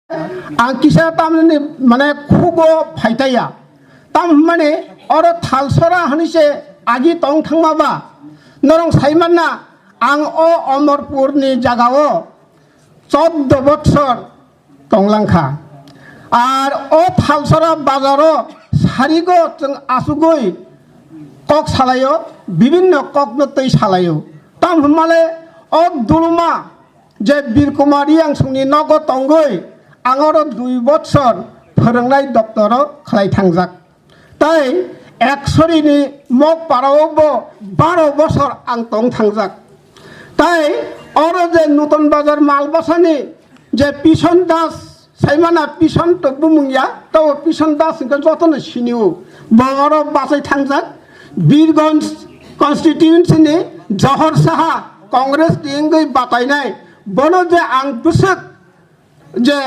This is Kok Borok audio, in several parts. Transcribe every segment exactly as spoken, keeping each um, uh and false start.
Ang kisa tamni mane khugo phaitaya. Tam hwnmani oro Thalsora hwnwi se agi tong thangma ba. Norong sai manna ang o Omorpurni jagao choddo botsor tong langkha. Ar o Thalsora bazaro sarigo chwng asugwi kok salaio, bibinno kokno twi salaio. Tam hwnmale o dulma je Bir Kumar Riangsongni nogo tongwi ang oro dui botsor phwrwngnai doktoro khlai thangjak. Tai Eksorini Mokparao bo baro bosor ang tong thangjak. Tai oro je Nuton Bazar Malbasani je Pison Das, saimana Pison to bumung ya, tabo Pison Das hwnkhe jotono sinio. Bo oro bachai thangjak. Birgonj constituency ni Johor Saha Congress ni wngwi batainai. Bono je ang bwswk je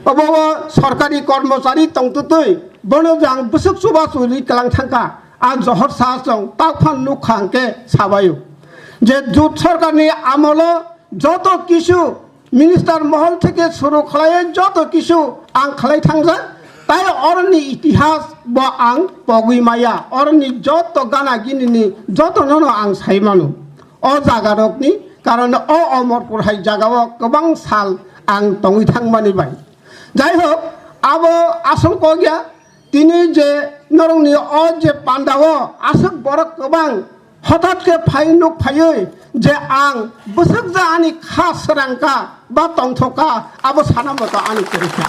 obo o sorkari kormochari tongtwtwi bono je ang bwswk chubachu ri kwlang thangkha, a Johor Saha chwng takhwng nukha hwnkhe sabaio je jut sorkarni amolo joto kisu minister mohol theke suru khlaiwi joto kisu ang khlai thangjak, tai oroni itihas bo ang pogwi maya, oroni joto gana ginini jotonono ang sai mano. O jagarokni karone o Omorpur hai jagao kwbang sal ang tongwi thangmani bai. Jai hok, abo asol kok ya, tini je norokni o je pandao aswk borok kwbang hothat khe phai nuk phaiwi je ang bwswk ja ani kha srangkha ba tongthokha, abo sana moto ani kwrwikha.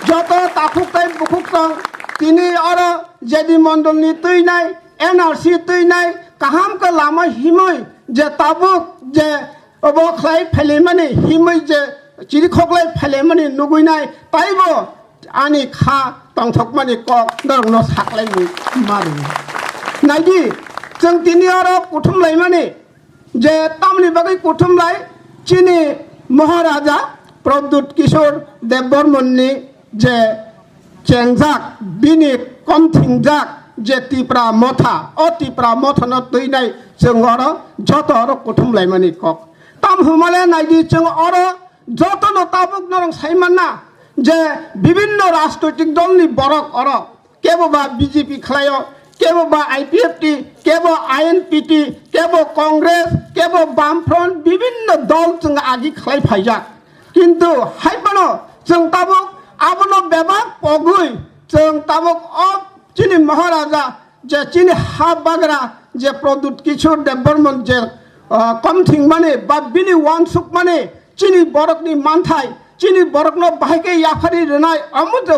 Joto takhuk tei bukhuk tong, tini oro jedi mondolni twinai N R C twinai kaham khe lama himwi je tabuk je obo khlai phailaimani himwi je chirikhok lai phailaimani nugwinai taibo ani kha tongthokmani kok norokno saklaimwi mari. Naidi, chwng tini oro kuthum laimani je tamni bagwi kuthum lai chini Maharaja Pradyut Kishore Debbarmani je chengjak, bini komthingjak je Tipra Motha, o Tipra Mothano twinai chwng oro joto oro kuthum laimani kok. Tam hwnmale naidi chwng oro jotono tabuk norok sai manna je bibinno rajnoitik dolni borok oro kebo ba B J P khlaio, kebo ba I P F T, kebo I N P T, kebo Congress, kebo Bamfront, bibinno dol chwng agi khlai phaijak. Kintu hai phano chwng tabuk abono bebak pogwi chwng tabuk o chini Maharaja je chini ha bagra je Pradyut Kishore Debbarman je, ah, komthingmani ba bini uansukmani chini borokni manthai, chini borokno bahai khe yaphari rwnai, omo je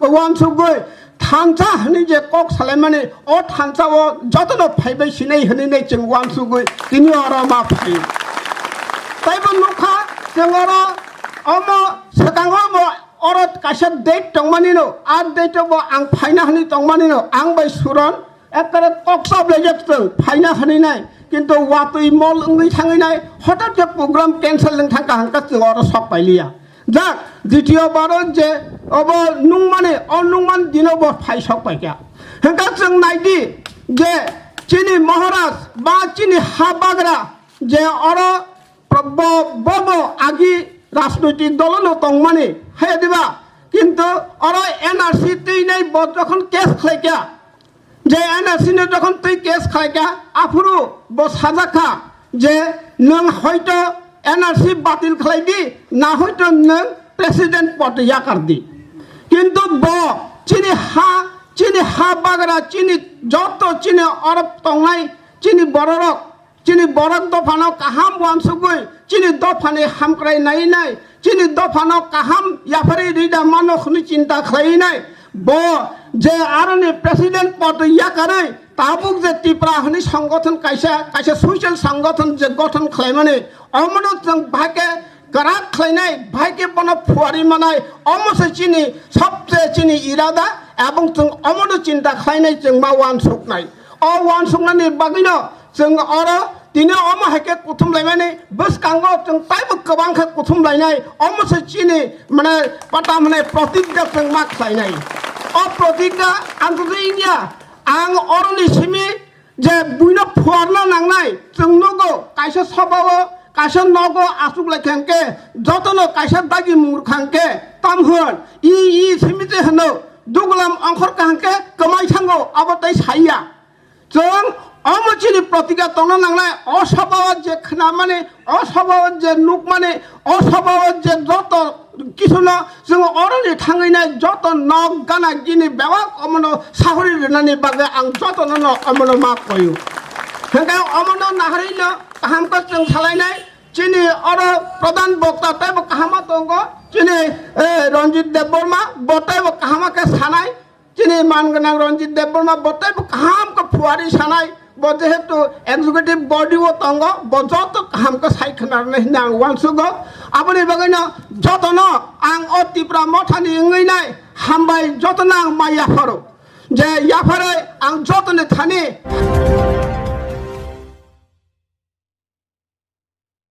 uansugwi thansa hwnwi je kok salaimani, o thansa o jotono phaibai sinai hwnwi nai chwng uansugwi tini oro ma phai. Taibo nukha chwng oro omo swkango bo oro kaisa date tongmani no, a date o bo ang phaina hwnwi tongmani no, ang bai Suron ekkere kok chap laijak chwng phaina hwnwi nai, kintu watwi mol wngwi thangwi nai, hothat khe program cancel wng thangkha hwnkhe chwng oro sok pailiya. Jak, ditiyo baro je obo nungmani, o nungmani dino bo phai sok paikha. Hwnkhe chwng naidi je chini Maharaj ba chini ha bagra je oro pro-, bo, bo, bo agi rajnoitik dolono tongmani, haya diba? Kintu oro N R C twinai bo jokhon case khlaikha, je N R C no jokhon twi case khlaikha, aphuru bo sajakha je nwng hoito N R C batil khlai di, na hoito nwng president pod yakar di. Kintu bo chini ha, chini ha bagra, chini joto chini oro tongnai chini bororok, chini borok dophano kaham uansugwi, chini dophani hamkrai nainai, chini dophano kaham yapharwi rida mano hwnwi chinta khlainai. Bo je aroni president pod yakarwi tabuk je Tipra hwnwi songgothon kaisa, kaisa social songgothon je gothon khlaimani, omono chwng bahai khe kwrak khlainai, bahai khe bono phuari manai, omo se chini sobse chini irada, ebong chwng omono chinta khlainai chwng ma uansuknai. O uansuknani bagwino chwng oro tini omo hai khe kuthum laimani, bwskango chwng taibo kwbang khe kuthum lainai, omo se chini mane pata mane protigya chwng ma khlainai. O protigya ang twi wngya, ang oroni simi je buino phuarna nangnai, chwng nugo kaisa sobao, kaisa nogo achuk lai kha hwnkhe, jotono kaisa dagi mung rwkha hwnkhe, Tam hwn, i, i, simi twi hwno, dugulam ongkhor kaham khe kwmai thango, abo tei saiya. Chwng omo chini protika tongna nangnai, o sabao je khnamani, o sabao je nukmani, o sabao je joto kisuno chwng oroni thangwi nai joto nok gana gini bebak omono sahori rwnani bagwi ang jotono no omono ma koyo. Hwnkhe omono naharino kaham khe chwng salainai, chini oro pradhan bokta teibo kahama tongo, chini, eh, Ranjit Debbarma, bo teibo kahama khe sanai, chini man gwnang Ranjit Debbarma, bo teibo kaham khe phuari sanai, bo jehetu executive body o tongo, bo joto kaham khe sai khwnarnai hwnwi ang uansugo. Aboni bagwino jotono ang o Tipra Mothani wngwi nai hambai jotono ang ma yapharo. Je yapharwi ang jotoni thani